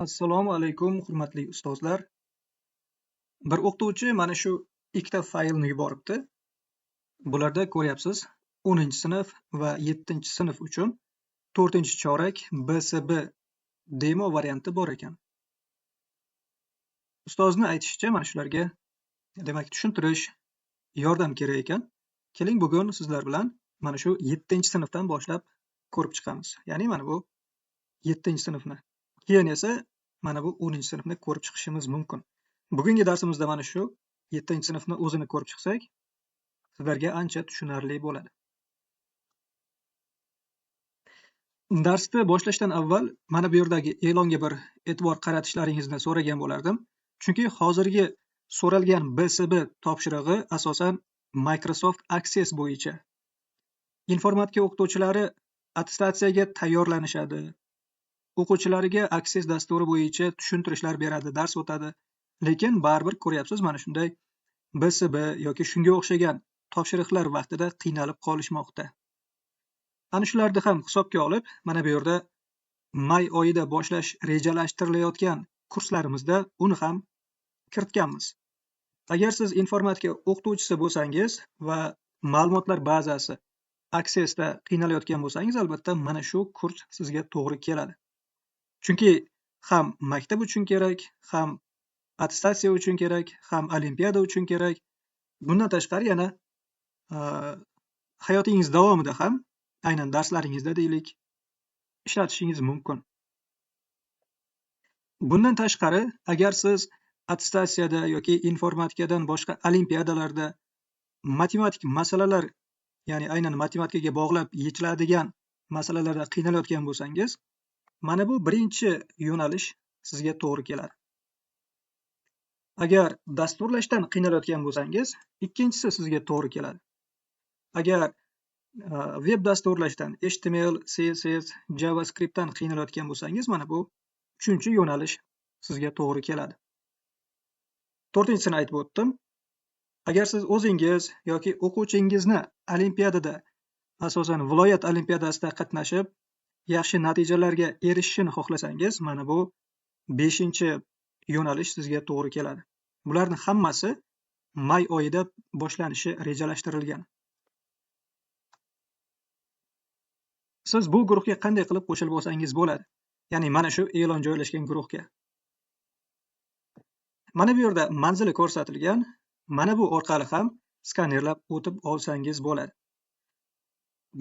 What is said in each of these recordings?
Assalomu alaykum, hurmatli ustozlar. Bir o'qituvchi mana shu ikkita faylni yuboribdi. Bularda ko'ryapsiz, 10-sinf va 7-sinf uchun 4-chorak BSB demo varianti bor ekan. Ustozni aytishicha, mana shularga demak tushuntirish, yordam kerak ekan. Keling, bugun sizlar bilan mana shu 7-sinfdan boshlab ko'rib chiqamiz. Ya'ni mana bu 7-sinfni. Keyin esa mana bu 10-sinfni ko'rib chiqishimiz mumkin. Bugungi darsimizda mana shu 7-sinfni o'zini ko'rib chiqsak, sizlarga ancha tushunarli bo'ladi. Darsni boshlashdan avval mana bu yerdagi e'longa bir e'tibor qaratishlaringizni so'ragan bo'lardim. Chunki hozirgi so'ralgan BSB topshirig'i asosan Microsoft Access bo'yicha. Informatika o'qituvchilari attestatsiyaga tayyorlanishadi. O'quvchilariga Access dasturi bo'yicha tushuntirishlar beradi, dars o'tadi. Lekin baribir ko'ryapsiz, mana shunday BSB yoki shunga o'xshagan topshiriqlar vaqtida qiynalib qolishmoqda. Ana shularni ham hisobga olib, mana bu yerda may oyida boshlash rejalashtirilayotgan kurslarimizda uni ham kiritganmiz. Agar siz informatika o'qituvchisi bo'lsangiz va ma'lumotlar bazasi Accessda qiynalayotgan bo'lsangiz, albatta mana shu kurs sizga to'g'ri keladi. Chunki ham maktab uchun kerak, ham attestatsiya uchun kerak, ham olimpiada uchun kerak. Bundan tashqari yana hayotingiz davomida ham aynan darslaringizda deylik, ishlatishingiz mumkin. Bundan tashqari, agar siz attestatsiyada yoki informatikadan boshqa olimpiadalarda matematik masalalar, ya'ni aynan matematikaga bog'lab yechiladigan masalalarda qiynalayotgan bo'lsangiz, mana bu birinchi yo'nalish sizga to'g'ri keladi. Agar dasturlashdan qiynalayotgan bo'lsangiz, ikkinchisi sizga to'g'ri keladi. Agar web dasturlashdan HTML, CSS, JavaScriptdan qiynalayotgan bo'lsangiz, mana bu uchinchi yo'nalish sizga to'g'ri keladi. To'rtinchisini aytib o'tdim. Agar siz o'zingiz yoki o'quvchingizni olimpiadada, asosan viloyat olimpiadasida qatnashib, yaxshi natijalarga erishishini xohlasangiz, mana bu 5-yo'nalish sizga to'g'ri keladi. Bularning hammasi may oyida boshlanishi rejalashtirilgan. Siz bu guruhga qanday qilib qo'shilib olsangiz bo'ladi? Ya'ni mana shu e'lon joylashgan guruhga. Mana bu yerda manzili ko'rsatilgan. Mana bu orqali ham skanerlab o'tib olsangiz bo'ladi.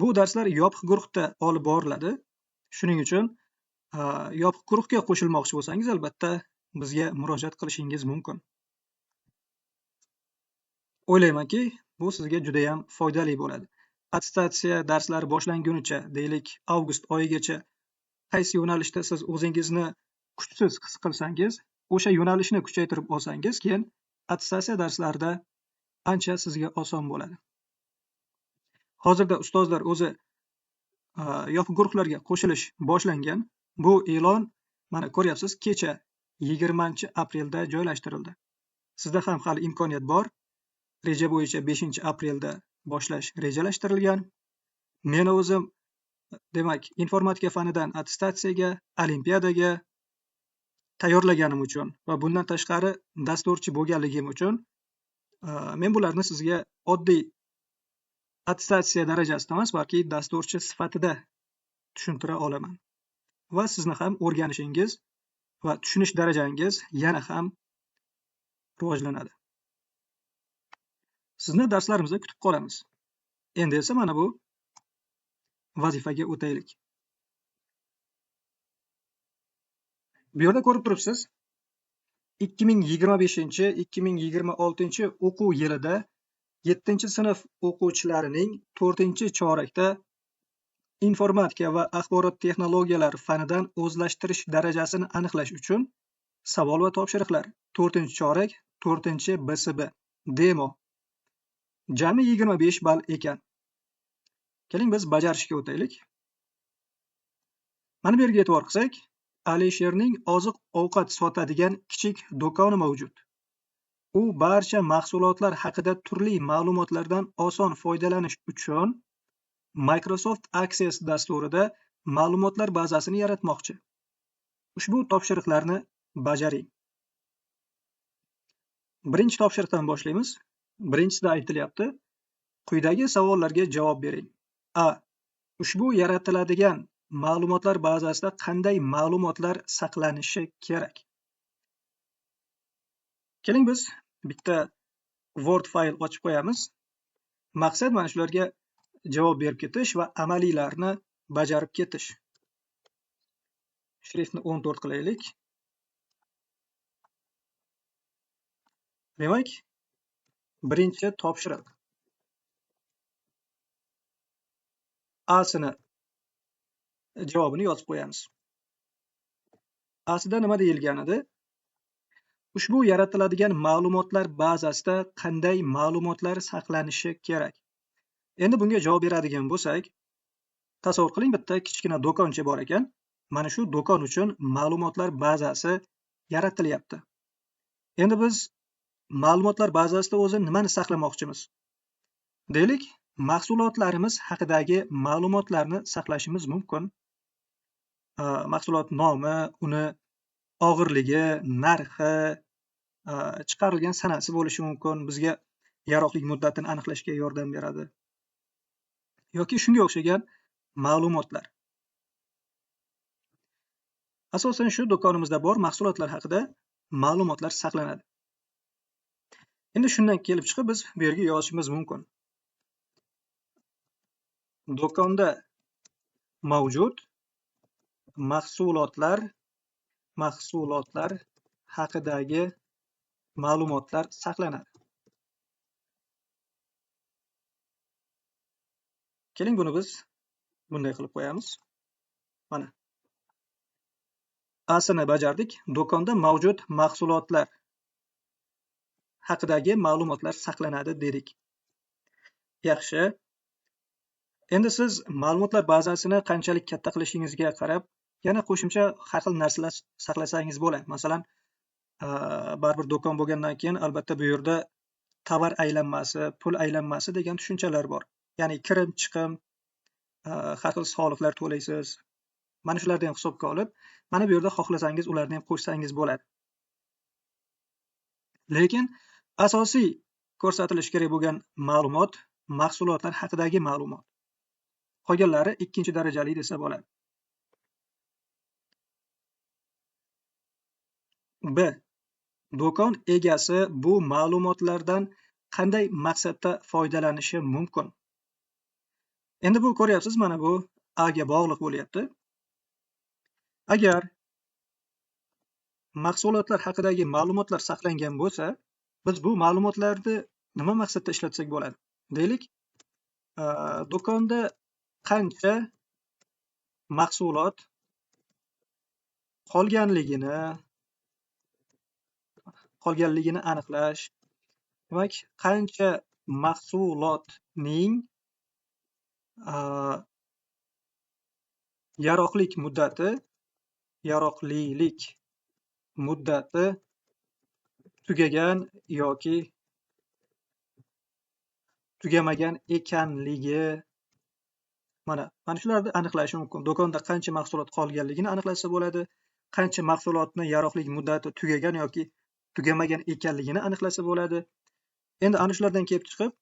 Bu darslar yopiq guruhda olib boriladi. Shuning uchun yopiq guruhga qo'shilmoqchi bo'lsangiz, albatta bizga murojaat qilishingiz mumkin. O'ylaymanki, bu sizga juda ham foydali bo'ladi. Attestatsiya darslari boshlangunicha, deylik, avgust oyigacha qaysi yo'nalishda siz o'zingizni kuchsiz his qilsangiz, o'sha yo'nalishni kuchaytirib olsangiz, keyin attestatsiya darslarida ancha sizga oson bo'ladi. Hozirda ustozlar o'zi yopiq guruhlarga qo'shilish boshlangan. Bu e'lon mana ko'ryapsiz, kecha 20-aprelda joylashtirildi. Sizda ham hali imkoniyat bor. Reja bo'yicha 5-aprelda boshlash rejalashtirilgan. Men o'zim demak informatika fanidan attestatsiyaga, olimpiadaga tayyorlaganim uchun va bundan tashqari dasturchi bo'lganligim uchun men bularni sizga oddiy attestatsiya darajasida emas, balki dasturchi sifatida tushuntira olaman. Va sizni ham o'rganishingiz va tushunish darajangiz yana ham rivojlanadi. Sizni darslarimizda kutib qolamiz. Endi esa mana bu vazifaga o'taylik. Bu yerda ko'rib turibsiz, 2025-2026 o'quv yilida 7-sinf o'quvchilarining 4-chorakda informatika va axborot texnologiyalari fanidan o'zlashtirish darajasini aniqlash uchun savol va topshiriqlar 4-chorak 4-BSB demo jami 25 ball ekan. Keling, biz bajarishga o'taylik. Mana bu yerga e'tibor qilsak, Alisherning oziq-ovqat sotadigan kichik do'koni mavjud. U barcha mahsulotlar haqida turli ma'lumotlardan oson foydalanish uchun Microsoft Access dasturida ma'lumotlar bazasini yaratmoqchi. Ushbu topshiriqlarni bajaring. Birinchi topshiriqdan boshlaymiz. Birinchisida aytilyapti: quyidagi savollarga javob bering. A. Ushbu yaratiladigan ma'lumotlar bazasida qanday ma'lumotlar saqlanishi kerak? Keling biz bitta Word fayl ochib qo'yamiz. Maqsad mana shularga javob berib ketish va amaliylarni bajarib ketish. Shriftni 14 qilaylik. Demak, birinchi topshiriq. A-sini javobini yozib qo'yamiz. A-sida nima deyilgan edi? Ushbu yaratiladigan ma'lumotlar bazasida qanday ma'lumotlar saqlanishi kerak? Endi bunga javob beradigan bo'lsak, tasavvur qiling, bitta kichkina do'koncha bor ekan. Mana shu do'kon uchun ma'lumotlar bazasi yaratilyapti. Endi biz ma'lumotlar bazasida o'zi nimani saqlamoqchimiz? Deylik, mahsulotlarimiz haqidagi ma'lumotlarni saqlashimiz mumkin. Mahsulot nomi, uni og'irligi, narxi, chiqarilgan sanasi bo'lishi mumkin. Bizga yaroqlik muddatini aniqlashga yordam beradi. Yoki shunga o'xshagan ma'lumotlar. Asosan shu do'konimizda bor mahsulotlar haqida ma'lumotlar saqlanadi. Endi shundan kelib chiqib biz bu yerga yozishimiz mumkin. Do'konda mavjud mahsulotlar haqidagi ma'lumotlar saqlanadi. Keling buni biz bunday qilib qo'yamiz. Mana. A-sini bajardik. Do'konda mavjud mahsulotlar haqidagi ma'lumotlar saqlanadi dedik. Yaxshi. Endi siz ma'lumotlar bazasini qanchalik katta qilishingizga qarab yana qo'shimcha har xil narsalar saqlasangiz bo'ladi. Masalan, baribir do'kon bo'lgandan keyin albatta bu yerda tovar aylanmasi, pul aylanmasi degan tushunchalar bor. Ya'ni kirim, chiqim, har xil soliqlar to'laysiz. Mana shularni ham hisobga olib, mana bu yerda xohlasangiz ularni ham qo'shsangiz bo'ladi. Lekin asosiy ko'rsatilishi kerak bo'lgan ma'lumot mahsulotlar haqidagi ma'lumot. Qolganlari ikkinchi darajali desa bo'ladi. B. Do'kon egasi bu ma'lumotlardan qanday maqsadda foydalanishi mumkin? Endi bu ko'ryapsiz, mana bu A ga bog'liq bo'lyapti. Agar mahsulotlar haqidagi ma'lumotlar saqlangan bo'lsa, biz bu ma'lumotlarni nima maqsadda ishlatsak bo'ladi? Deylik, do'konda qancha mahsulot qolganligini aniqlash. Demak, qancha mahsulotning yaroqlik muddati tugagan yoki tugamagan ekanligi, mana shularni aniqlash mumkin. Do'konda qancha mahsulot qolganligini aniqlasa bo'ladi, qancha mahsulotni yaroqlik muddati tugagan yoki tugamagan ekanligini aniqlasa bo'ladi. Endi ana shulardan kelib chiqib,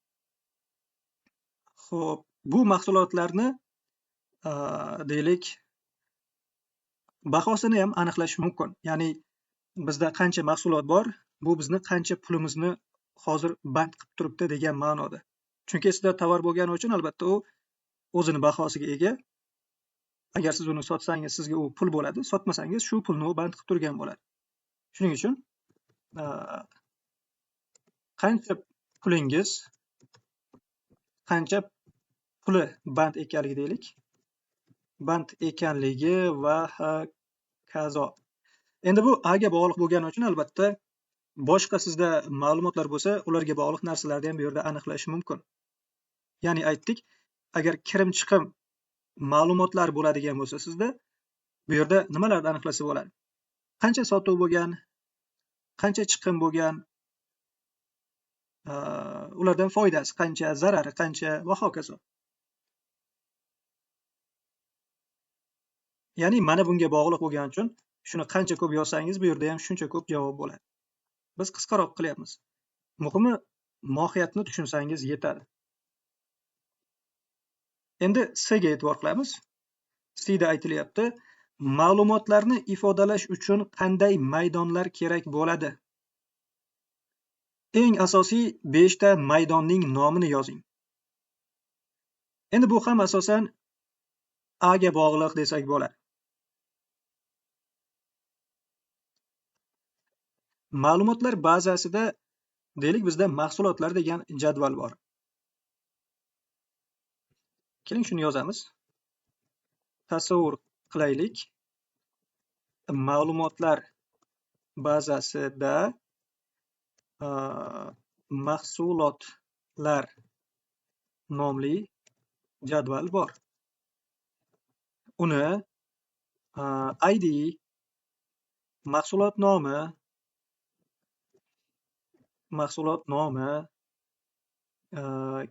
xo'p, bu mahsulotlarni deylik bahosini ham aniqlash mumkin. Ya'ni bizda qancha mahsulot bor, bu bizni qancha pulimizni hozir band qilib turibdi degan ma'noda. Chunki sizda tovar bo'lgani uchun albatta u o'zini bahosiga ega. Agar siz uni sotsangiz sizga u pul bo'ladi, sotmasangiz shu pulni u band qilib turgan bo'ladi. Shuning uchun qancha pulingiz, qancha puli band ekanligi deylik, band ekanligi va hokazo. Endi bu A ga bog'liq bo'lgani uchun albatta boshqa sizda ma'lumotlar bo'lsa, ularga bog'liq narsalarni ham bu yerda aniqlash mumkin. Ya'ni aytdik, agar kirim chiqim ma'lumotlar bo'ladigan bo'lsa sizda, bu yerda nimalarni aniqlasa bo'ladi? Qancha sotuv bo'lgan, qancha chiqim bo'lgan, ulardan foydasi qancha, zarari qancha va hokazo. Ya'ni mana bunga bog'liq bo'lgani uchun Shuni qancha ko'p yozsangiz, bu yerda ham shuncha ko'p javob bo'ladi. Biz qisqaroq qilyapmiz. Muhimi mohiyatni tushunsangiz yetadi. Endi C ga e'tibor qilamiz. C da aytilyapti, ma'lumotlarni ifodalash uchun qanday maydonlar kerak bo'ladi? Eng asosiy 5 ta maydonning nomini yozing. Endi bu ham asosan A ga bog'liq desak bo'ladi. Ma'lumotlar bazasida deylik bizda mahsulotlar degan jadval bor. Keling shuni yozamiz. Tasavvur qilaylik. Ma'lumotlar bazasida mahsulotlar nomli jadval bor. Uni ID, mahsulot nomi,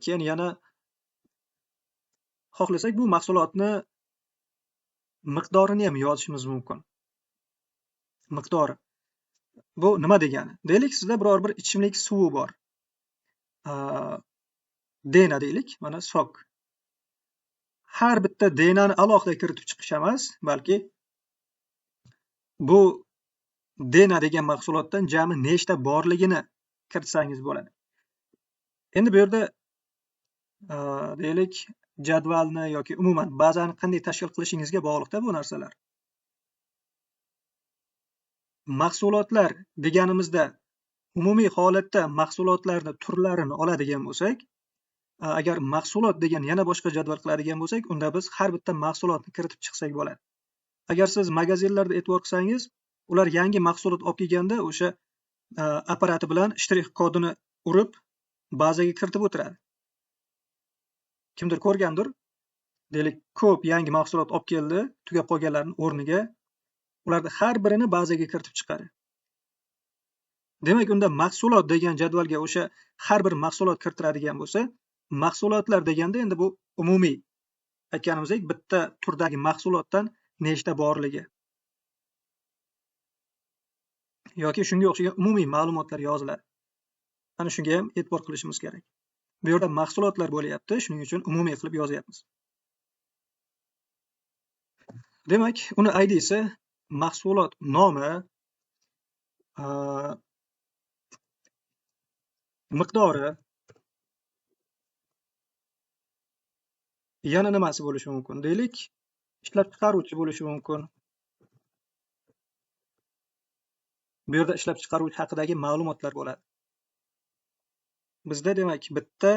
keyin yana xohlasak bu mahsulotni miqdorini ham yozishimiz mumkin. Miqdori. Bu nima degani? Deylik, sizda biror bir ichimlik suvi bor. Dena deylik, mana sok. Har bitta denani alohida kiritib chiqish emas, balki bu dena degan mahsulotdan jami nechta borligini kiritsangiz bo'ladi. Endi bu yerda deylik jadvalni yoki umuman bazani qanday tashkil qilishingizga bog'liqda bu narsalar. Mahsulotlar deganimizda umumiy holatda mahsulotlarni turlarini oladigan bo'lsak, agar mahsulot degan yana boshqa jadval qiladigan bo'lsak, unda biz har bitta mahsulotni kiritib chiqsak bo'ladi. Agar siz magazinlarda e'tibor qilsangiz, ular yangi mahsulot olib kelganda o'sha apparati bilan shtrix kodini urib bazaga kiritib o'tiradi. Kimdir ko'rgandir? Deylik, ko'p yangi mahsulot olib keldi, tugab qolganlarning o'rniga ularni har birini bazaga kiritib chiqadi. Demak, unda mahsulot degan jadvalga o'sha har bir mahsulot kiritiladigan bo'lsa, mahsulotlar deganda endi bu umumiy aytganimizdek bitta turdagi mahsulotdan nechta borligi yoki shunga o'xshagan umumiy ma'lumotlar yoziladi. Ana shunga ham e'tibor qilishimiz kerak. Bu yerda mahsulotlar bo'lyapti, shuning uchun umumiy qilib yozyapmiz. Demak, uni ID'si mahsulot nomi, miqdori, yana nimasi bo'lishi mumkin? Deylik, ishlab chiqaruvchi bo'lishi mumkin. Bu yerda ishlab chiqaruvchi haqidagi ma'lumotlar bo'ladi. Bizda demak bitta,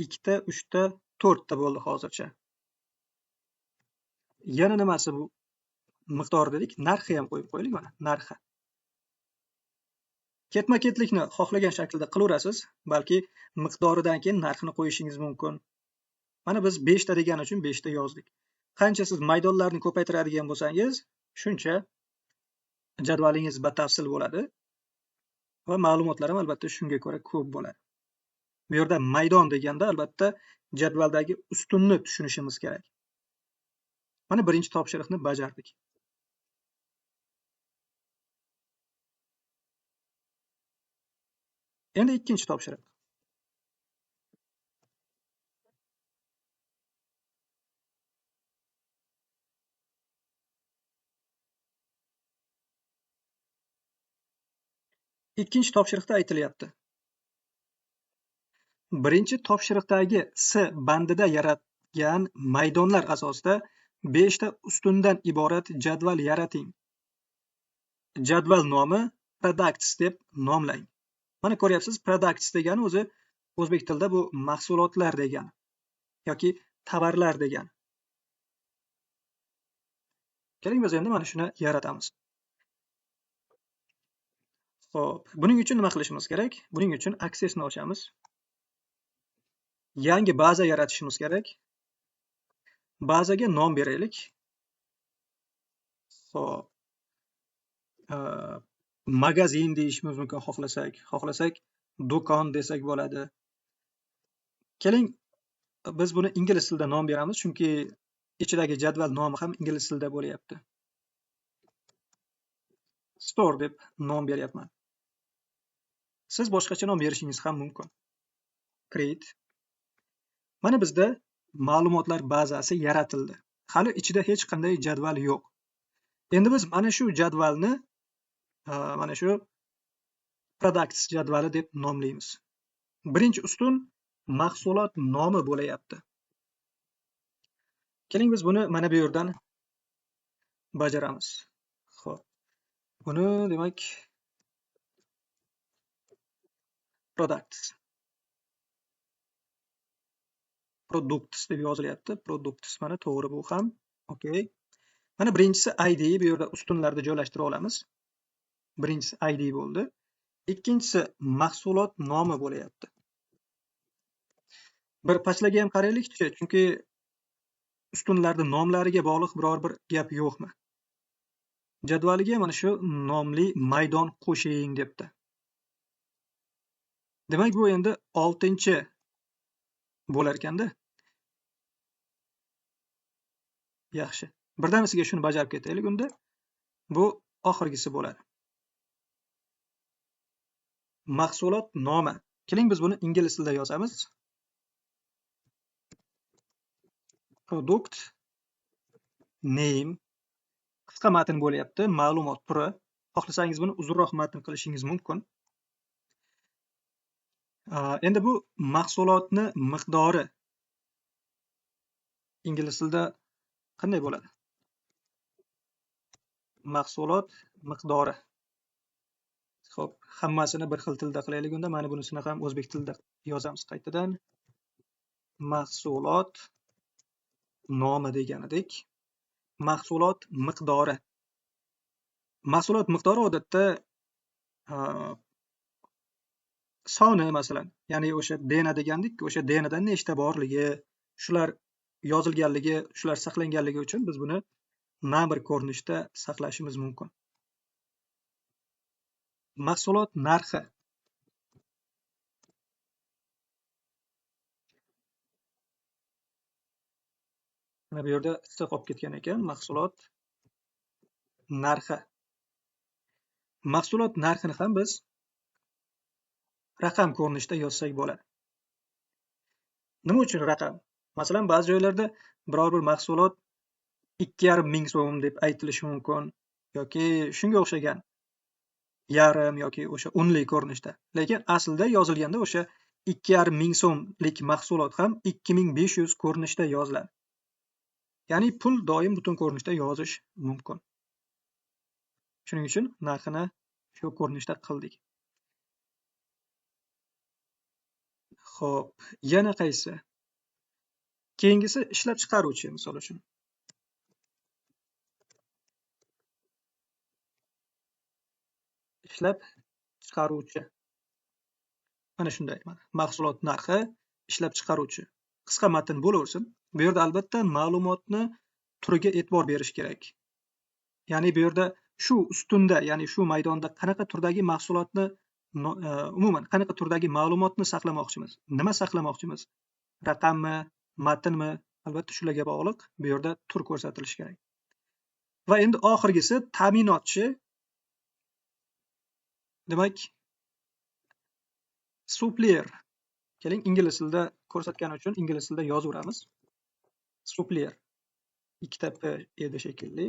ikkita, uchta, to'rtta bo'ldi hozircha. Yana nimasi bu miqdor dedik? Narxi ham qo'yib qo'yaylik mana, narxi. Ketma-ketlikni xohlagan shaklda qilaverasiz, balki miqdoridan keyin narxini qo'yishingiz mumkin. Mana biz 5 ta degani uchun 5 ta yozdik. Qancha siz maydonlarni ko'paytiradigan bo'lsangiz, shuncha jadvalingiz batafsil bo'ladi va ma'lumotlar ham albatta shunga ko'ra ko'p bo'ladi. Bu yerda maydon deganda albatta jadvaldagi ustunni tushunishimiz kerak. Mana birinchi topshiriqni bajardik. Endi ikkinchi topshiriq. Ikkinchi topshiriqda aytilyapti. Birinchi topshiriqdagi S bandida yaratgan maydonlar asosida 5 ta ustundan iborat jadval yarating. Jadval nomi products deb nomlang. Mana ko'ryapsiz, products degani o'zi o'zbek tilida bu mahsulotlar degani yoki tovarlar degani. Keling biz endi mana shuni yaratamiz. Xo'p, buning uchun nima qilishimiz kerak? Buning uchun Accessni ochamiz. Yangi baza yaratishimiz kerak. Bazaga nom beraylik. Xo'p. Magazin deyishimiz mumkin xohlasak, xohlasak do'kon desak bo'ladi. Keling, biz buni ingliz tilida nom beramiz, chunki ichidagi jadval nomi ham ingliz tilida bo'lyapti. Store deb nom beryapman. Siz boshqacha nom berishingiz ham mumkin. Create. Mana bizda ma'lumotlar bazasi yaratildi. Hali ichida hech qanday jadval yo'q. Endi biz mana shu jadvalni mana shu products jadvali deb nomlaymiz. Birinchi ustun mahsulot nomi bo'layapti. Keling biz buni mana bu yerdan bajaramiz. Xo'p. Buni demak products. Products deb yozilyapti. Products mana to'g'ri bu ham. Okay. Mana birinchisi ID, bu yerda ustunlarda joylashtira olamiz. Birinchisi ID bo'ldi. Ikkinchisi mahsulot nomi bo'layapti. Bir pastlarga ham qaraylikchi, chunki ustunlarning nomlariga bog'liq biror bir gap yo'qmi? Jadvaliga mana shu nomli maydon qo'shing debdi. Demak, bu endi 6-chi bo'lar ekanda. Yaxshi. Birdamisiga shuni bajarib ketaylik unda. Bu oxirgisi bo'ladi. Mahsulot nomi. Keling biz buni ingliz tilida yozamiz. Product name qisqa matn bo'lyapti, ma'lumot turi. Xohlasangiz buni uzunroq matn qilishingiz mumkin. Endi bu mahsulotni miqdori ingliz tilida qanday bo'ladi? Mahsulot miqdori. Xo'p, hammasini bir xil tilda qilaylik unda. Mana bunisini ham o'zbek tilida yozamiz qaytadan. Mahsulot nomi deganidek. Mahsulot miqdori. Mahsulot miqdori odatda soni masalan, ya'ni o'sha dena degandik, o'sha denadan nechta borligi, shular yozilganligi, shular saqlanganligi uchun biz buni number ko'rinishda saqlashimiz mumkin. Mahsulot narxi. Mana bu yerda issiq qolib ketgan ekan, mahsulot narxi. Mahsulot narxini ham biz raqam ko'rinishda yozsak bo'ladi. Nima uchun raqam? Masalan, ba'zi joylarda biror bir mahsulot 2,5 ming so'm deb aytilishi mumkin yoki shunga o'xshagan yarim yoki o'sha o'nlik ko'rinishda. Lekin aslida yozilganda o'sha 2,5 ming so'mlik mahsulot ham 2500 ko'rinishda yoziladi. Ya'ni pul doim butun ko'rinishda yozish mumkin. Shuning uchun narxini shu ko'rinishda qildik. Xo'p, yana qaysi? Keyingisi ishlab chiqaruvchi, misol uchun. Ishlab chiqaruvchi. Mana shunday, mana mahsulot narxi, ishlab chiqaruvchi. Qisqa matn bo'laversin. Bu yerda albatta ma'lumotni turiga e'tibor berish kerak. Ya'ni bu yerda shu ustunda, ya'ni shu maydonda qanaqa turdagi mahsulotni, umuman qanaqa turdagi ma'lumotni saqlamoqchimiz? Nima saqlamoqchimiz? Raqammi, matnmi? Albatta shularga bog'liq bu yerda tur ko'rsatilishi kerak. Va endi oxirgisi ta'minotchi. Demak, supplier. Keling, ingliz tilida ko'rsatgani uchun ingliz tilida yozaveramiz. Supplier. Ikkita P edi shekilli.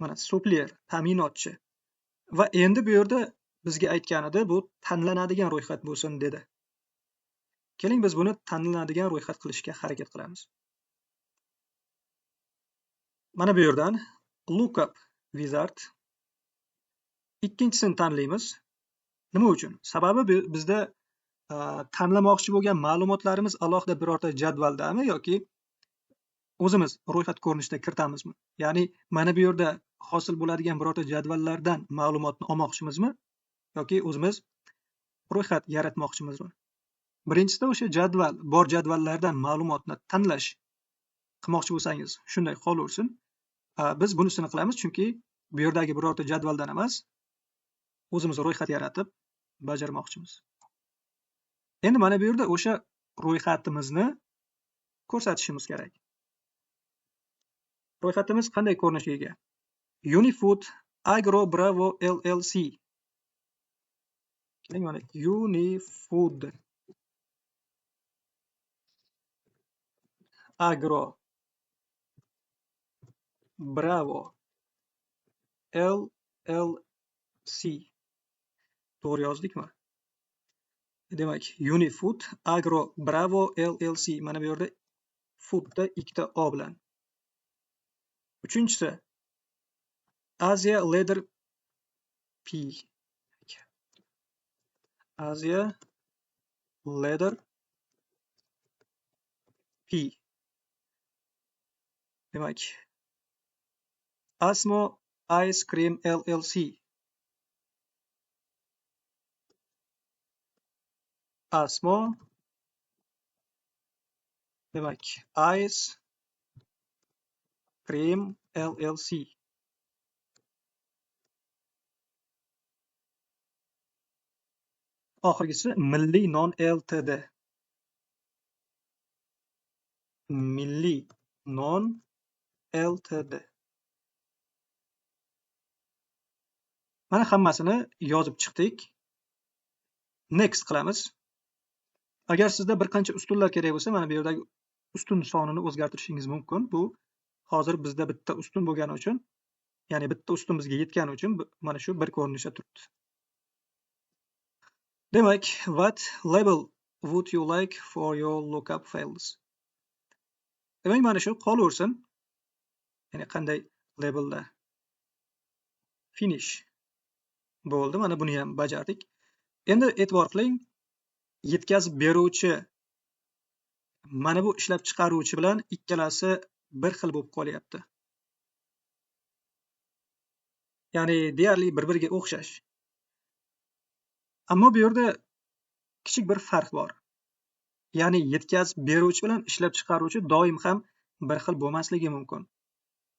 Mana supplier, ta'minotchi. Va endi bu yerda bizga aytganida bu tanlanadigan ro'yxat bo'lsin dedi. Keling, biz buni tanlanadigan ro'yxat qilishga harakat qilamiz. Mana bu yerdan lookup wizard ikkinchisini tanlaymiz. Nima uchun? Sababi bizda tanlamoqchi bo'lgan ma'lumotlarimiz alohida birorta jadvaldami yoki o'zimiz ro'yxat ko'rinishida kiritamizmi? Ya'ni mana bu yerda hosil bo'ladigan birorta jadvallardan ma'lumotni olmoqchimizmi yoki o'zimiz ro'yxat yaratmoqchimizmi? Birinchisida o'sha jadval, bor jadvallardan ma'lumotni tanlash qilmoqchi bo'lsangiz, shunday qolaversin. Biz bunisini qilamiz, chunki bu yerdagi birorta jadvaldan emas, o'zimiz ro'yxat yaratib bajarmoqchimiz. Endi mana bu yerda o'sha ro'yxatimizni ko'rsatishimiz kerak. Ro'yxatimiz qanday ko'rinishga ega? Unifood Agro Bravo LLC. Keling mana Unifood Agro Bravo LLC. To'g'ri yozdikmi? Demak, Unifood Agro Bravo LLC. Mana bu yerda foodda ikkita O bilan. Uchinchisi Asia Leather P. Asia Leather P. Demak, Asmo Ice Cream LLC. Asmo, demak, Ice Cream LLC. Oxirgisi Milliy Non LTD. Milliy Non LTD. Mana hammasini yozib chiqdik. Next qilamiz. Agar sizda bir qancha ustunlar kerak bo'lsa, mana bu yerdagi ustun sonini o'zgartirishingiz mumkin. Bu hozir bizda bitta ustun bo'lgani uchun, ya'ni bitta ustun bizga yetgani uchun mana shu bir ko'rinishda turibdi. Demak, what label would you like for your lookup files? Demak, mana shu qolaversin. Ya'ni qanday labelda? Finish. Bo'ldi, mana buni ham bajardik. Endi e'tibor qiling, yetkazib beruvchi mana bu ishlab chiqaruvchi bilan ikkalasi bir xil bo'lib qolyapti. Ya'ni deyarli bir-biriga o'xshash. Ammo bu yerda kichik bir farq bor. Ya'ni yetkazib beruvchi bilan ishlab chiqaruvchi doim ham bir xil bo'lmasligi mumkin.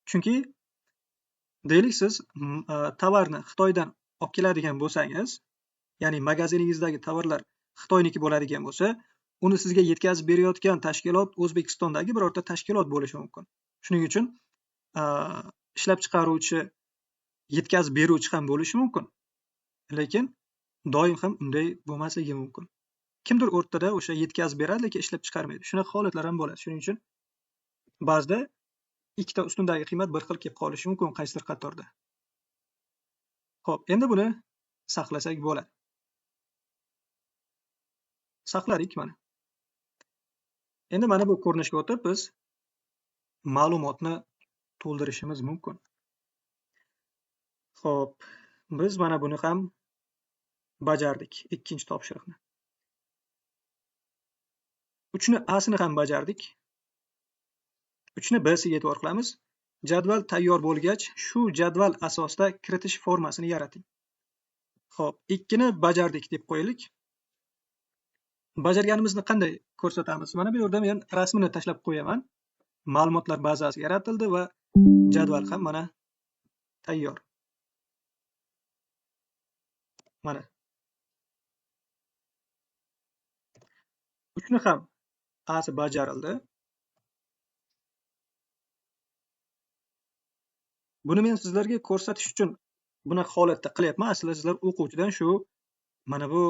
Chunki deylik siz tovarni Xitoydan olib keladigan bo'lsangiz, ya'ni magaziningizdagi tovarlar Xitoyniki bo'ladigan bo'lsa, uni sizga yetkazib berayotgan tashkilot O'zbekistondagi birorta tashkilot bo'lishi mumkin. Shuning uchun ishlab chiqaruvchi yetkazib beruvchi ham bo'lishi mumkin. Lekin doim ham unday bo'lmasligi mumkin. Kimdir o'rtada o'sha yetkazib beradi, lekin ishlab chiqarmaydi. Shunaqa holatlar ham bo'ladi. Shuning uchun ba'zida ikkita ustundagi qiymat bir xil kelib qolishi mumkin qaysidir qatorda. Xo'p, endi buni saqlasak bo'ladi. Saqladik mana. Endi mana bu ko'rinishga o'tib biz ma'lumotni to'ldirishimiz mumkin. Xo'p, biz mana buni ham bajardik, ikkinchi topshiriqni. 3ni A-sini ham bajardik. 3ni B-siga e'tibor qilamiz. Jadval tayyor bo'lgach, shu jadval asosida kiritish formasini yarating. Xo'p, 2ni bajardik deb qo'yaylik. Bajarganimizni qanday ko'rsatamiz? Mana bu yerda men rasmini tashlab qo'yaman. Ma'lumotlar bazasi yaratildi va jadval ham mana tayyor. Mana. 3ni ham A-si bajarildi. Buni men sizlarga ko'rsatish uchun bunaqa holatda qilyapman. Aslida sizlar o'quvchidan shu mana bu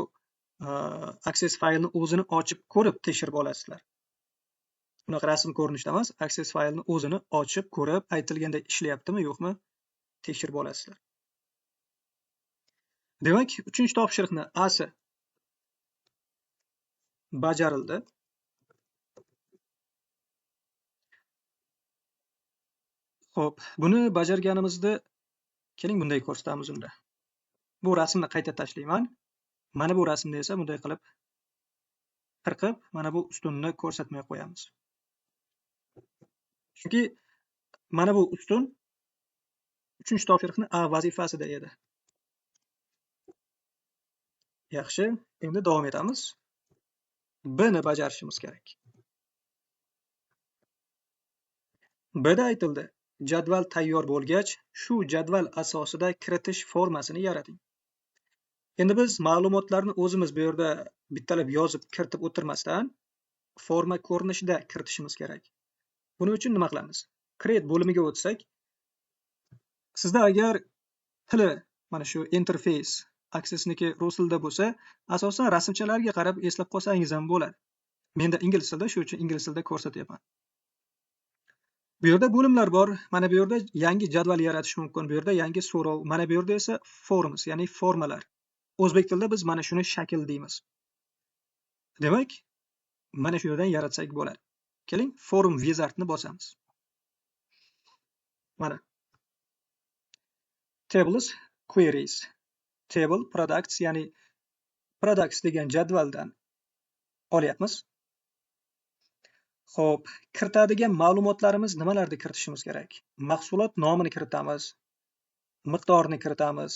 Access faylni o'zini ochib ko'rib tekshirib olasizlar. Bunaqa rasm ko'rinishda emas, Access faylni o'zini ochib ko'rib, aytilganday ishlayaptimi, yo'qmi tekshirib olasizlar. Demak, 3-topshiriqni A-si bajarildi. Xo'p, buni bajarganimizda keling bunday ko'rsatamiz unda. Bu rasmni qayta tashlayman. Mana bu rasmni esa bunday qilib qirqib, mana bu ustunni ko'rsatmay qo'yamiz. Chunki mana bu ustun 3-topshiriqni A vazifasida edi. Yaxshi, endi davom etamiz. B ni bajarishimiz kerak. B da aytildi, jadval tayyor bo'lgach, shu jadval asosida kiritish formasini yarating. Endi biz ma'lumotlarni o'zimiz bu yerda bittalab yozib kiritib o'tirmasdan forma ko'rinishida kiritishimiz kerak. Buning uchun nima qilamiz? Create bo'limiga o'tsak, Sizda agar tili mana shu interfeys Accessniki rus tilida bo'lsa, asosan rasmchalarga qarab eslab qolsangiz ham bo'ladi. Menda ingliz tilida, shu uchun ingliz tilida ko'rsatyapman. Bu yerda bo'limlar bor. Mana bu yerda yangi jadval yaratish mumkin. Bu yerda yangi so'rov, mana bu yerda esa forms, ya'ni formalar. O'zbek tilida biz mana shuni shakl deymiz. Demak, mana shu yerdan yaratsak bo'ladi. Keling, Form Wizardni bosamiz. Mana. Tables, Queries. Table Products, ya'ni Products degan jadvaldan olyapmiz. Xo'p, kiritadigan ma'lumotlarimiz nimalarni kiritishimiz kerak? Mahsulot nomini kiritamiz, miqdorini kiritamiz.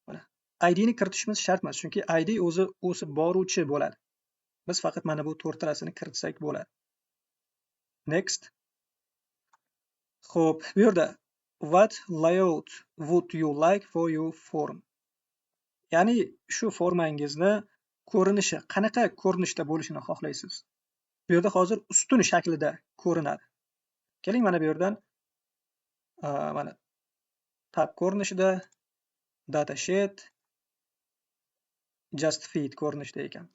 Mana ID ni kiritishimiz shart emas, chunki ID o'zi o'sib boruvchi bo'ladi. Biz faqat mana bu to'rttalasini kiritsak bo'ladi. Next. Xo'p, bu yerda what layout would you like for your form? Ya'ni shu formangizni ko'rinishi qanaqa ko'rinishda bo'lishini xohlaysiz? Bu yerda hozir ustun shaklida ko'rinadi. Keling, mana bu yerdan mana tab ko'rinishida, datasheet, just fit ko'rinishda ekan.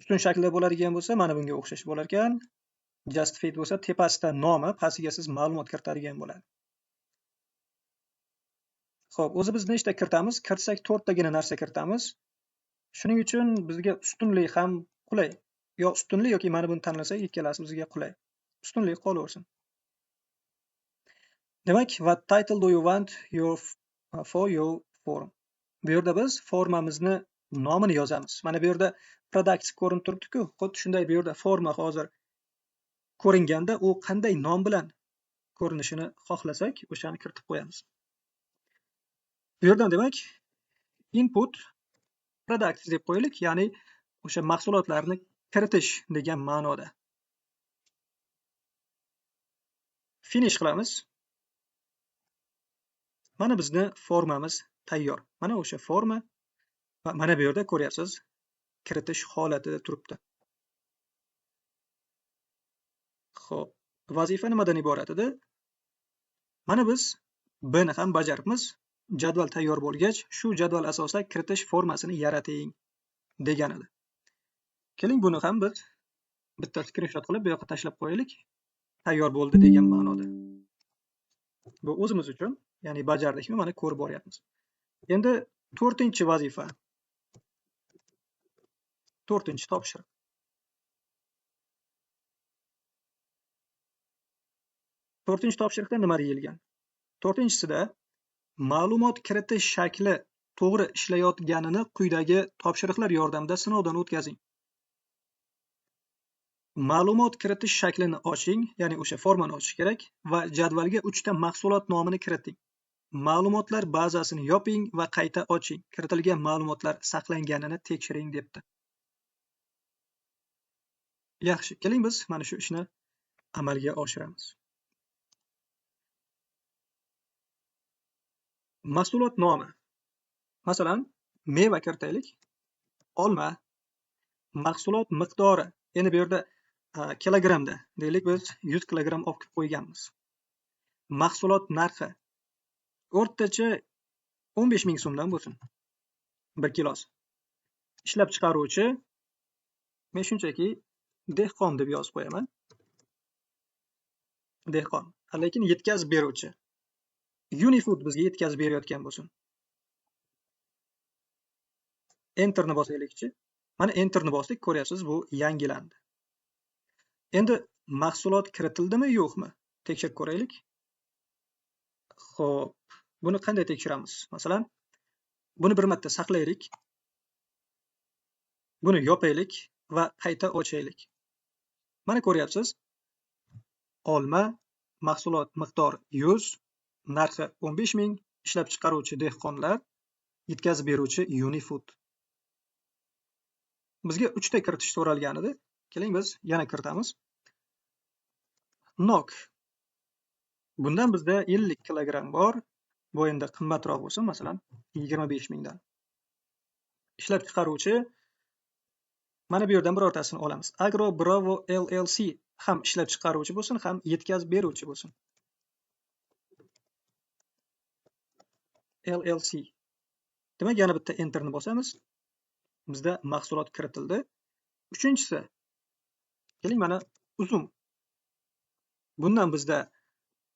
Ustun shaklida bo'ladigan bo'lsa, mana bunga o'xshash bo'lar ekan. Just fit bo'lsa, tepasida nomi, pastiga siz ma'lumot kiritadigan bo'ladi. Xo'p, o'zi biz nechta kiritamiz? Kiritsak to'rttagina narsa kiritamiz. Shuning uchun bizga ustunlik ham qulay. Yo ustunlik yoki mana buni tanlasak, ikkalasi bizga qulay. Ustunlik qolaversin. Demak, what title do you want your for your form? Bu yerda biz formamizni nomini yozamiz. Mana bu yerda products ko'rinib turibdi-ku. Xuddi shunday bu yerda forma hozir ko'ringanda u qanday nom bilan ko'rinishini xohlasak, o'shani kiritib qo'yamiz. Bu yerdan demak input products deb qo'yaylik, ya'ni o'sha mahsulotlarni kiritish degan ma'noda. Finish qilamiz. Mana bizni formamiz tayyor. Mana o'sha forma va mana bu yerda ko'ryapsiz, kiritish holatida turibdi. Xo'p, vazifa nimadan iborat edi? Mana biz B ni ham bajaribmiz. Jadval tayyor bo'lgach, shu jadval asosida kiritish formasini yarating degan edi. Keling, buni ham biz bitta screenshot qilib bu yoqqa tashlab qo'yaylik. Tayyor bo'ldi degan ma'noda. Bu o'zimiz uchun, ya'ni bajardikmi, mana ko'rib boryapmiz. Endi to'rtinchi vazifa. To'rtinchi topshiriq. To'rtinchi topshiriqda nima deyilgan? To'rtinchisida ma'lumot kiritish shakli to'g'ri ishlayotganini quyidagi topshiriqlar yordamida sinovdan o'tkazing. Ma'lumot kiritish shaklini oching, ya'ni o'sha formani ochish kerak va jadvalga 3 ta mahsulot nomini kiriting. Ma'lumotlar bazasini yoping va qayta oching. Kiritilgan ma'lumotlar saqlanganini tekshiring debdi. Yaxshi, keling biz mana shu ishni amalga oshiramiz. Mahsulot nomi. Masalan, meva kiritaylik. Olma. Mahsulot miqdori. Endi bu yerda kilogrammda, deylik biz 100 kilogramm olib kelib qo'yganmiz. Mahsulot narxi o'rtacha 15 ming so'mdan bo'lsin. 1 kilosi. Ishlab chiqaruvchi men shunchaki dehqon deb yozib qo'yaman. Dehqon. Lekin yetkazib beruvchi Unifood bizga yetkazib berayotgan bo'lsin. Enterni bosaylikchi. Mana enterni bosdik, ko'ryapsiz, bu yangilandi. Endi mahsulot kiritildimi, yo'qmi? Tekshirib ko'raylik. Xo'p, buni qanday tekshiramiz? Masalan, buni bir marta saqlaylik. Buni yopaylik va qayta ochaylik. Mana ko'ryapsiz, olma mahsulot miqdori 100, narxi 15 ming, ishlab chiqaruvchi dehqonlar, yetkazib beruvchi Unifood. Bizga 3 ta kiritish so'ralgan edi. Keling biz yana kiritamiz. Nok. Bundan bizda 50 kilogramm bor. Bu endi qimmatroq bo'lsin, masalan, 25 mingdan. Ishlab chiqaruvchi mana bu yerdan birortasini olamiz. Agro Bravo LLC ham ishlab chiqaruvchi bo'lsin, ham yetkazib beruvchi bo'lsin. LLC. Demak, yana bitta enterni bosamiz. Bizda mahsulot kiritildi. Uchinchisi, keling mana uzum. Bundan bizda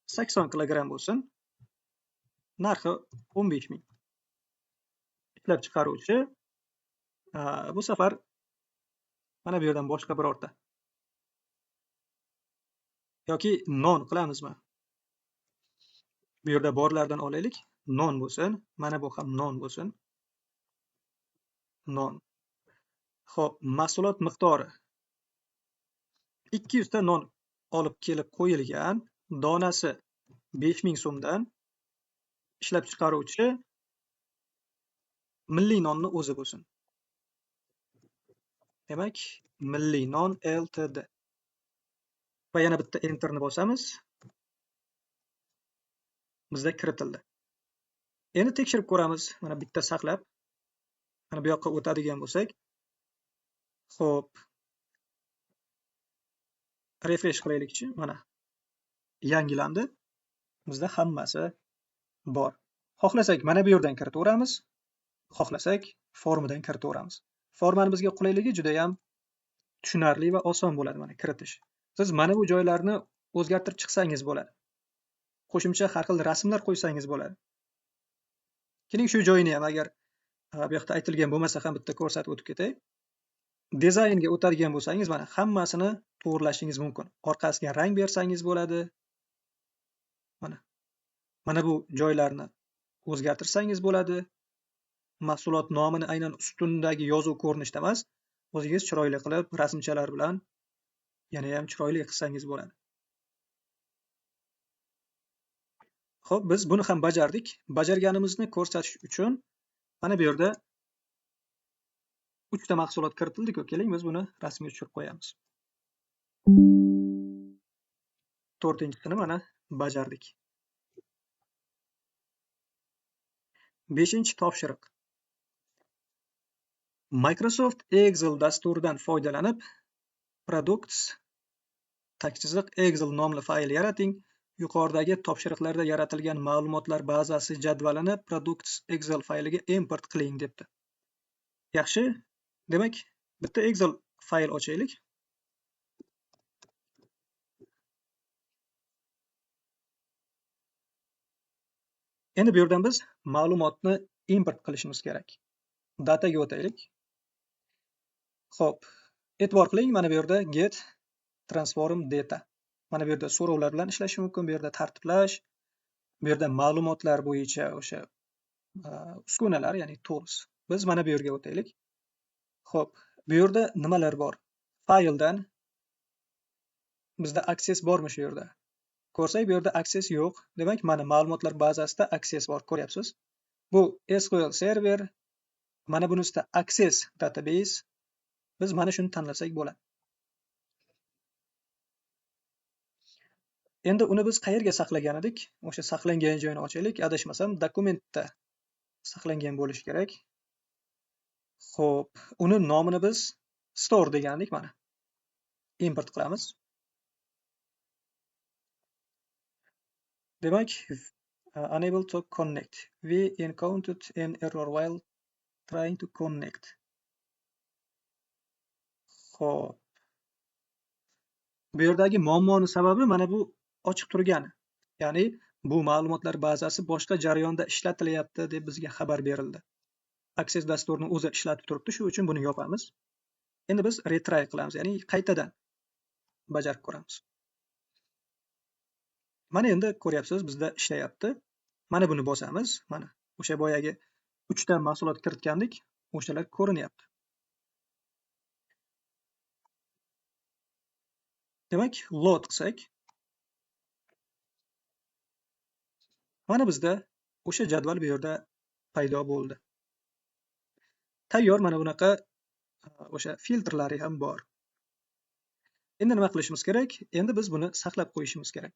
80 kilogramm bo'lsin. Narxi 15 000. Ishlab chiqaruvchi bu safar mana bu yerdan boshqa birorta. Yoki non qilamizmi? Bu yerda borlardan olaylik. Non bo'lsin. Mana bu ham non bo'lsin. Non. Xo'p, mahsulot miqdori 200 ta non olib kelib qo'yilgan, donasi 5000 so'mdan. Ishlab chiqaruvchi Milliy nonni o'zi bo'lsin. Demak, Milliy non LTD. Va yana bitta enterni bosamiz. Bizda kiritildi. Endi tekshirib ko'ramiz. Mana bitta saqlab, mana bu yoqqa o'tadigan bo'lsak, xo'p, refresh qilaylikchi, mana yangilandi. Bizda hammasi bor. Xohlasak mana bu yerdan kiritaveramiz, xohlasak formadan kiritaveramiz. Formani bizga qulayligi juda ham tushunarli va oson bo'ladi mana kiritish. Siz mana bu joylarni o'zgartirib chiqsangiz bo'ladi. Qo'shimcha har xil rasmlar qo'ysangiz bo'ladi. Keling shu joyini ham agar bu yoqda aytilgan bo'lmasa ham bitta ko'rsatib o'tib ketay. Dizaynga o'tadigan bo'lsangiz, mana hammasini to'g'rilashingiz mumkin. Orqasiga rang bersangiz bo'ladi. Mana. Mana bu joylarni o'zgartirsangiz bo'ladi. Mahsulot nomini aynan ustundagi yozuv ko'rinishda emas, o'zingiz chiroyli qilib rasmchalar bilan yana ham chiroyli qilsangiz bo'ladi. Xo'p, biz buni ham bajardik. Bajarganimizni ko'rsatish uchun mana bu yerda 3 ta mahsulot kiritildi-ku. Keling, biz buni rasmga tushirib qo'yamiz. 4-chisini mana bajardik. 5-topshiriq. Microsoft Excel dasturidan foydalanib Products tagchiziq Excel nomli fayl yarating. Yuqoridagi topshiriqlarda yaratilgan ma'lumotlar bazasi jadvalini Products Excel fayliga import qiling debdi. Yaxshi, demak, bitta Excel fayl ochaylik. Endi bu yerdan biz ma'lumotni import qilishimiz kerak. Dataga o'taylik. Xo'p, e'tibor qiling, mana bu yerda get transform data. Mana bu yerda so'rovlar bilan ishlash mumkin, bu yerda tartiblash, bu yerda ma'lumotlar bo'yicha o'sha uskunalar, ya'ni tools. Biz mana bu yerga o'taylik. Xo'p, bu yerda nimalar bor? Fayldan bizda access bormi shu yerda? Ko'rsak, bu yerda access yo'q. Demak, mana ma'lumotlar bazasida access bor, ko'ryapsiz. Bu SQL Server, mana bunisida access database. Biz mana shuni tanlasak bo'ladi. Endi uni biz qayerga saqlagan edik? O'sha saqlangan joyini ochaylik. Adashmasam, dokumentda saqlangan bo'lishi kerak. Xo'p, uni nomini biz store degandik mana. Import qilamiz. Demak, unable to connect. We encountered an error while trying to connect. Xo'p. Bu yerdagi muammoning sababi mana bu ochiq turgani. Ya'ni bu ma'lumotlar bazasi boshqa jarayonda ishlatilyapti deb bizga xabar berildi. Access dasturini o'zi ishlatib turibdi, shu uchun buni yopamiz. Endi biz retry qilamiz, ya'ni qaytadan bajarib ko'ramiz. Mana endi ko'ryapsiz, bizda ishlayapti. Mana buni bosamiz. Mana o'sha boyagi 3 ta mahsulot kiritgandik, o'shalar ko'rinyapti. Demak, load qilsak, mana bizda o'sha jadval bu yerda paydo bo'ldi. Tayyor mana bunaqa o'sha filtrlari ham bor. Endi nima qilishimiz kerak? Endi biz buni saqlab qo'yishimiz kerak.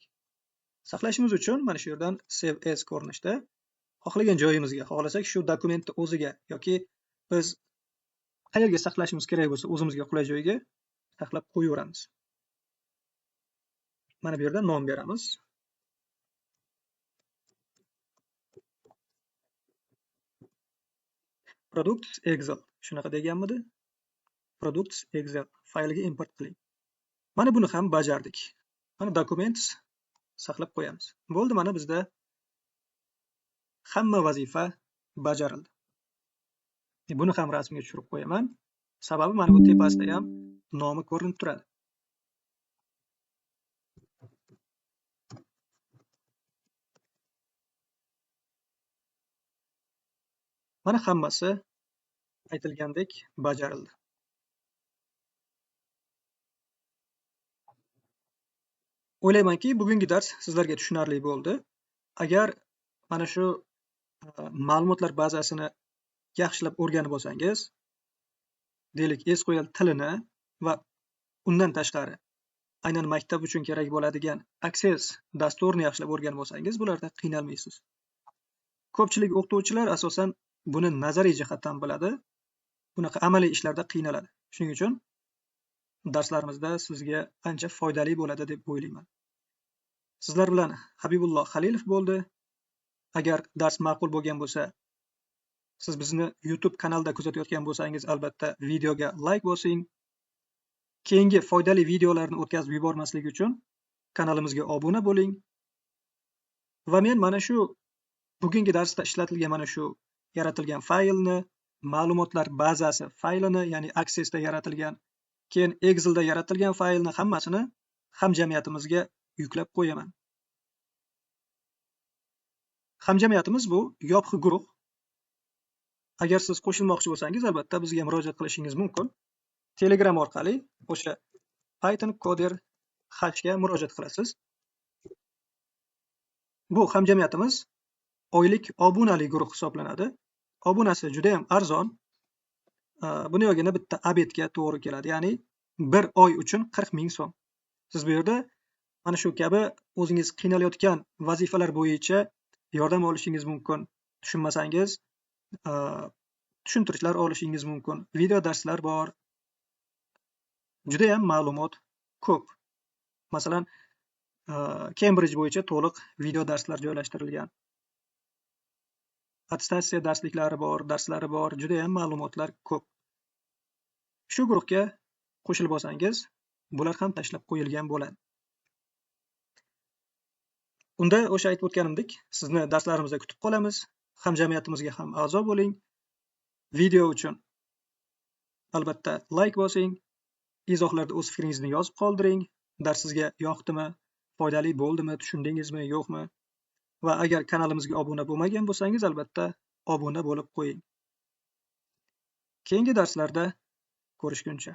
Saqlashimiz uchun mana shu yerdan save as ko'rinishda xohlagan joyimizga, xohlasak shu dokumentni o'ziga yoki biz qayerga saqlashimiz kerak bo'lsa o'zimizga qulay joyga saqlab qo'yaveramiz. Mana bu yerda nom beramiz. Products Excel shunaqa deganmidi? Products Excel fayliga import qiling. Mana buni ham bajardik. Mana Documents saqlab qo'yamiz. Bo'ldi, mana bizda hamma vazifa bajarildi. Buni ham rasmga tushirib qo'yaman. Sababi mana bu tepasida ham nomi ko'rinib turadi. Mana hammasi aytilgandek bajarildi. O'ylaymanki, bugungi dars sizlarga tushunarli bo'ldi. Agar mana shu ma'lumotlar bazasini yaxshilab o'rganib olsangiz, deylik SQL tilini va undan tashqari aynan maktab uchun kerak bo'ladigan Access dasturini yaxshilab o'rganib olsangiz, bularda qiynalmaysiz. Ko'pchilik o'qituvchilar asosan buni nazariy jihatdan biladi, bunaqa amaliy ishlarda qiynaladi. Shuning uchun darslarimizda sizga ancha foydali bo'ladi deb o'ylayman. Sizlar bilan Habibulloh Xalilov bo'ldi. Agar dars ma'qul bo'lgan bo'lsa, siz bizni YouTube kanalida kuzatayotgan bo'lsangiz, albatta videoga like bosing. Keyingi foydali videolarni o'tkazib yubormaslik uchun kanalimizga obuna bo'ling. Va men mana shu bugungi darsda ishlatilgan mana shu yaratilgan faylni, ma'lumotlar bazasi faylini, ya'ni Accessda yaratilgan, keyin Excelda yaratilgan faylni hammasini hamjamiyatimizga yuklab qo'yaman. Hamjamiyatimiz bu yopiq guruh. Agar siz qo'shilmoqchi bo'lsangiz, albatta bizga murojaat qilishingiz mumkin. Telegram orqali o'sha Python Coder Hashga murojaat qilasiz. Bu hamjamiyatimiz oylik obunali guruh hisoblanadi. Obunasi juda ham arzon. Buni yog'ina bitta abedga to'g'ri keladi. Ya'ni bir oy uchun 40 ming so'm. Siz bu yerda mana shu kabi o'zingiz qiynalayotgan vazifalar bo'yicha yordam olishingiz mumkin. Tushunmasangiz, tushuntirishlar olishingiz mumkin. Video darslar bor. Juda ham ma'lumot ko'p. Masalan, Cambridge bo'yicha to'liq video darslar joylashtirilgan. Attestatsiya darsliklari bor, darslari bor, juda ham ma'lumotlar ko'p. Shu guruhga qo'shilib olsangiz, bular ham tashlab qo'yilgan bo'ladi. Unda o'sha aytib o'tganimdek, sizni darslarimizda kutib qolamiz. Hamjamiyatimizga ham a'zo bo'ling. Video uchun albatta like bosing, izohlarda o'z fikringizni yozib qoldiring. Dars sizga yoqdimi, foydali bo'ldimi, tushundingizmi, yo'qmi? Va agar kanalimizga obuna bo'lmagan bo'lsangiz, albatta obuna bo'lib qo'ying. Keyingi darslarda ko'rishguncha.